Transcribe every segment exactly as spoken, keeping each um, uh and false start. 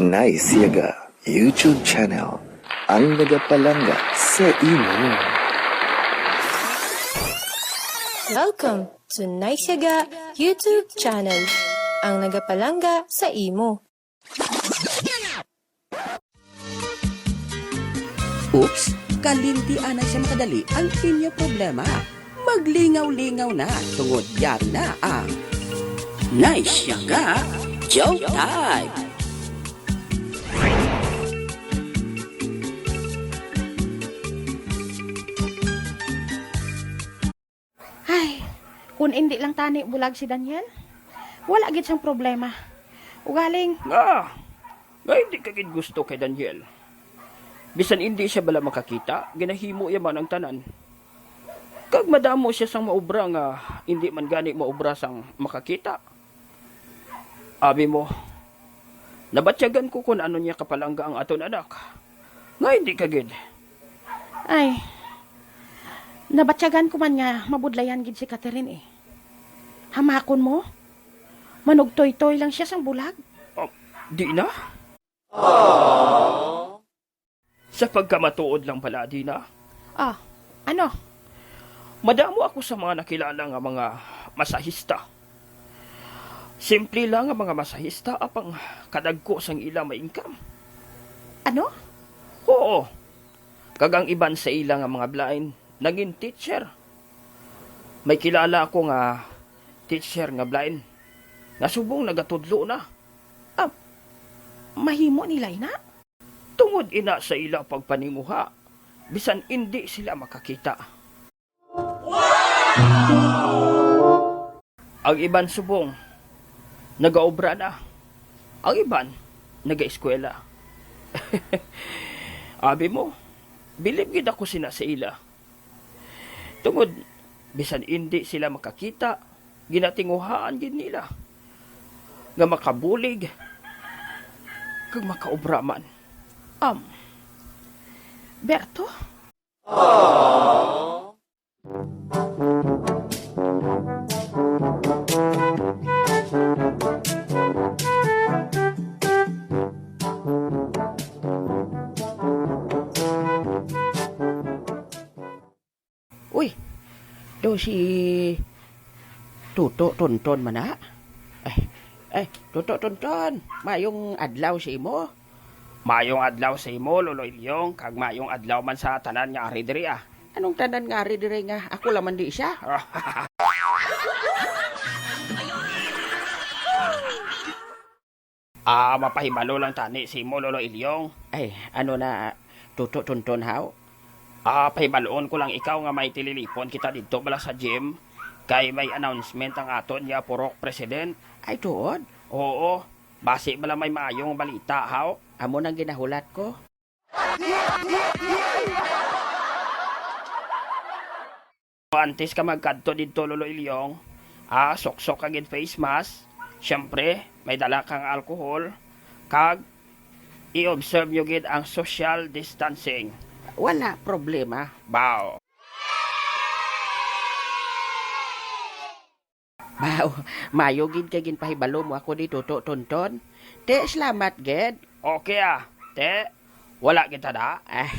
Nice Yaga YouTube channel, ang nagapalangga sa imo. Welcome to Nice Yaga YouTube channel, ang nagapalangga sa imo. Oops, kalimti anay sa makadali ang inyo problema. Maglingaw-lingaw na, tungod yari na ang Nice Yaga Joke Time. Ay, kung indi lang tani bulag si Daniel, wala gid sang problema. Ugaling, nga, nga hindi ka gid gusto kay Daniel. Bisan hindi siya bala makakita, ginahimo iya man ang tanan. Kag madamo siya sang maobra nga hindi man gani maobra sang makakita. Abi mo, nabatyagan ko kon ano niya kapalangga ang aton anak. Nga hindi ka gid. Ay, nabatyagan ko man nga mabudlayan gid si Catherine eh. Hamakon mo, manugtoy-toy lang siya sang bulag. Oh, di na? Sa pagkamatuod lang pala, di na? Ah, ano? Madamo ako sa mga nakilala nga mga masahista. Simple lang nga mga masahista, apang kadagko sang ila may income. Ano? Oo. Kag ang iban sa ila nga mga blind, naging teacher. May kilala ako nga teacher nga blind, nga subong nagatudlo na. Ah, mahimo nila ina? Tungod ina sa ila pagpaninguha, bisan indi sila makakita. Ang iban subong, nagaobra na. Ang iban, nagaeskwela. Abi mo, bilib gid ako sina sa ila. Tungod, bisan indi sila makakita, ginatinguhaan gid nila nga makabulig kag makaobra man. Am, Berto? Uy, daw si Toto Tonton man na? Ay, ay, Toto Tonton, mayong adlaw sa imo. Mayong adlaw sa imo, Lolo Ilyong, kag mayong adlaw man sa tanan nga ari diri, ah. Anong tanan nga ari diri nga ako lang man di siya? Ah, mapahibalo lang tani sa imo, Lolo Ilyong. Ay, ano na, Toto Tonton, haw? Ah, pahibalon ko lang ikaw nga may tililipon kita didto bala sa gym, kay may announcement ang aton nga purok president. Ay, tuod? Oo, basi bala may maayong balita, haw? Amo nang ginahulat ko. Antes ka magkadto didto, Lolo Ilyong, ah, suksok ka gid face mask. Siyempre, may dala kang alcohol. Kag i-observe nyo gid ang social distancing. Wala problema. Bao. Bao, mayo gid kay ginpahibalo mo ako ni Toto Tonton. Te, salamat gid. Okay, ah. Te, wala kita da. Ah.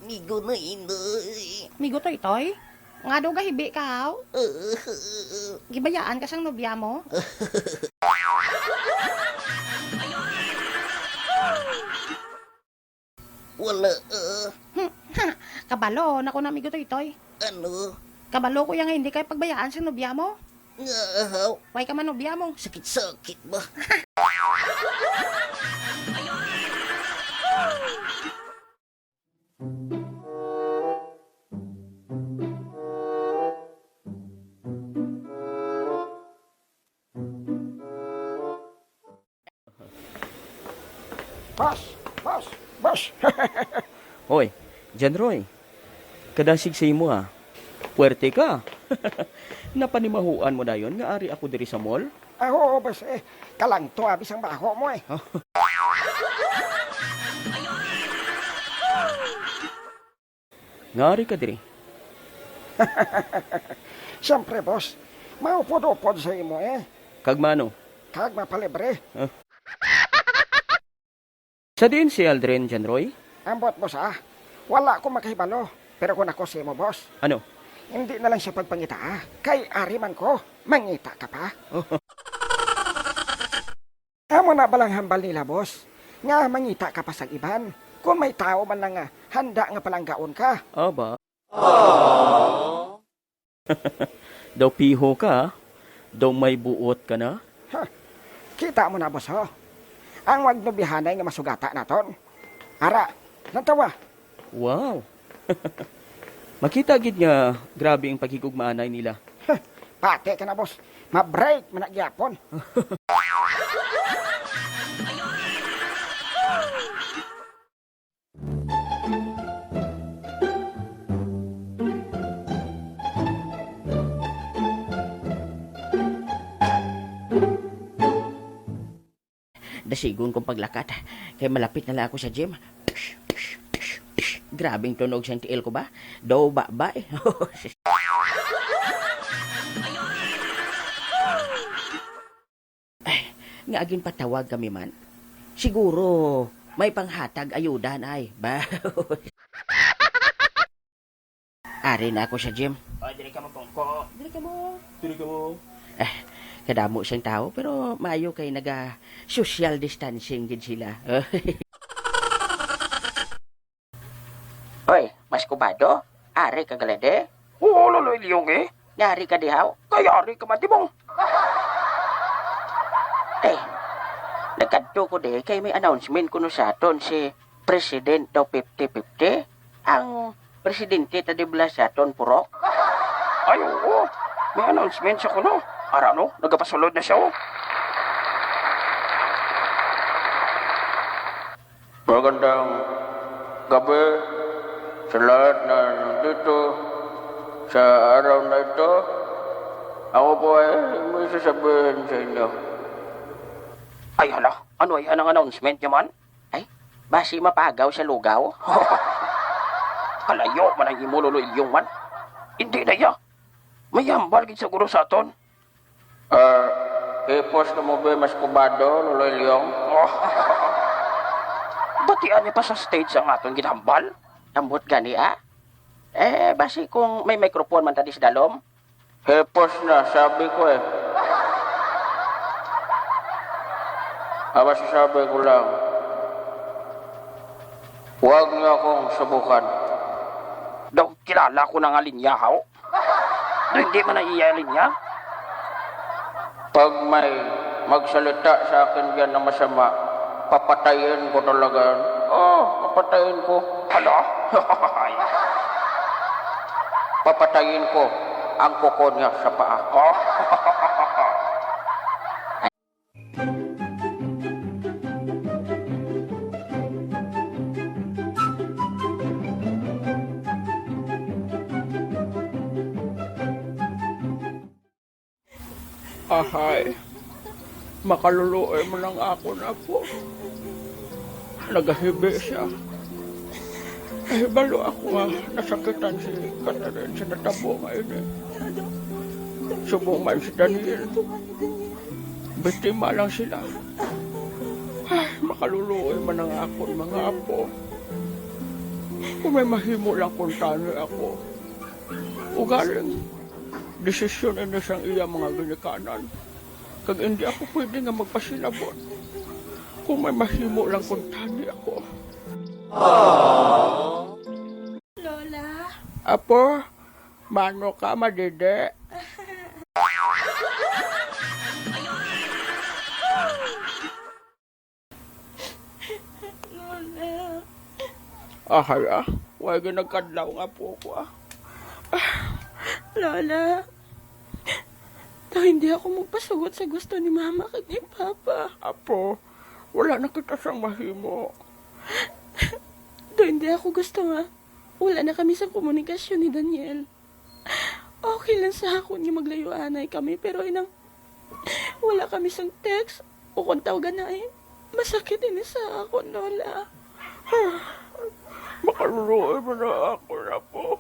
Migo na, Inday. Migo, Toytoy? Nga daw gahibi ka, haw? Gibayaan ka sang nobya mo? Wala, ah. Hmm, ha, kabalo na ko na, Migo Toytoy. Ano? Kabalo ko ya nga hindi kay pagbayaan sang nobya mo. Nga, haw? Way ka man nobya mo. Sakit-sakit ba? Boss! Boss! Boss! Hoy, John Roy, kadasig sa imo, ah. Puwerte ka. Napanimahuan mo dayon nga ari ako diri sa mall? Ah, oo, boss, eh. Kalangto abi sang baho mo, eh. Nga ari ka diri? Siyempre, boss. Maupod-upod sa imo, eh. Kag mano? Kag mapalibre. Ah. Sa diin si Aldrin, John Roy? Ambot, boss, ah. Wala ko makahibalo. Pero kung ako sa imo, boss, ano? Hindi na lang siya pagpangita, ah. Kay ari man ko, mangita ka pa. Amo na balang hambal nila, boss, nga mangita ka pa sang iban, kung may tawo man lang nga handa nga palanggaon ka. Aba. Daw piho ka, daw may buot ka na. Ha, kita mo na, boss, ho. Ang magnubihanay nga masugata naton. Ara, natawa. Wow. Makita gid nga grabe ang paghigugmaanay nila. Huh, pati ka na, boss. Ma-break man na gyapon. Dasigon kong paglakat, kay malapit na lang ako sa gym. Grabing tunog sang tiil ko ba? Daw ba ba eh. Ay, nga agin patawag kami man. Siguro may panghatag ayuda na ay. Ba? Ari na ako sa gym. Oh, diri ka mo, Pongko. Diri ka mo. Diri ka mo. Eh, kadamo siyang tao, pero maayo kay naga social distancing gid sila. Oy, Mas Kubado, ari ka galade? Oo, Lolo Ilyong, eh. Nga ari ka dihaw? Kay ari ka man, Timong. Eh, nagkadto ko di kay may announcement kuno sa aton si President daw fifty fifty. Ang presidente ta di bala sa aton purok? Ay, oo. May announcement siya kuno. Ara, no? Nagapasulod na siya, oh. Magandang gabi sa lahat na nandito sa araw na ito. Ako po ay may sasabihin sa inyo. Ay, hala. Ano ay anang announcement niya man? Ay, basi mapagaw sa lugaw. Kalayo man ang imo, Lolo Ilyong man. Hindi na iya. May hambal gid sa guro sa aton. Ah, hipos na mo, be, Mas Kubado, Lolo Ilyong. Batian niya pa sa stage ang aton ginhambal. Ambot gani, ah. Eh, basi kung may microphone man ta di sa dalom. Hipos na, sabi ko eh. Ang masasabi ko lang, huwag niyo akong subukan. Daw, kilala ko na nga linya, haw. Daw, hindi man ang iya linya. Pag may magsalita sa akin diyan na masama, papatayin ko talaga yan. Oh, papatayin ko. Hala? Papatayin ko ang kuko niya sa paa. Oh. Ahay, makaluluoy man ang akon apo. Nagahibi siya. Nahibalo ako nga nasakitan si Catherine sa natabo nga ini. Subong man si Daniel. Biktima lang sila. Ay, makaluluoy man ang akon mga apo. Kung may mahimo lang kuntani ako. Ugaling, desisyon ini sang iya mga ginikanan. Kag indi ako pwede nga magpasilabot. Kung may mahimo lang kuntani ako. Lola? Apo, mano ka, madede? Lola. Ahay, ah. Way ginagkadlaw nga po ko, ah. Lola, daw hindi ako magpasugot sa gusto ni Mama kag ni Papa. Apo, wala na kita sang mahimo. Daw hindi ako gusto nga wala na kami sa komunikasyon ni Daniel. Okay lang sa akon nga maglayo-anay kami, pero inang wala kami sang text o kon tawgan na eh. Masakit ini sa akon, Lola. Makaluoy man na ako, Apo.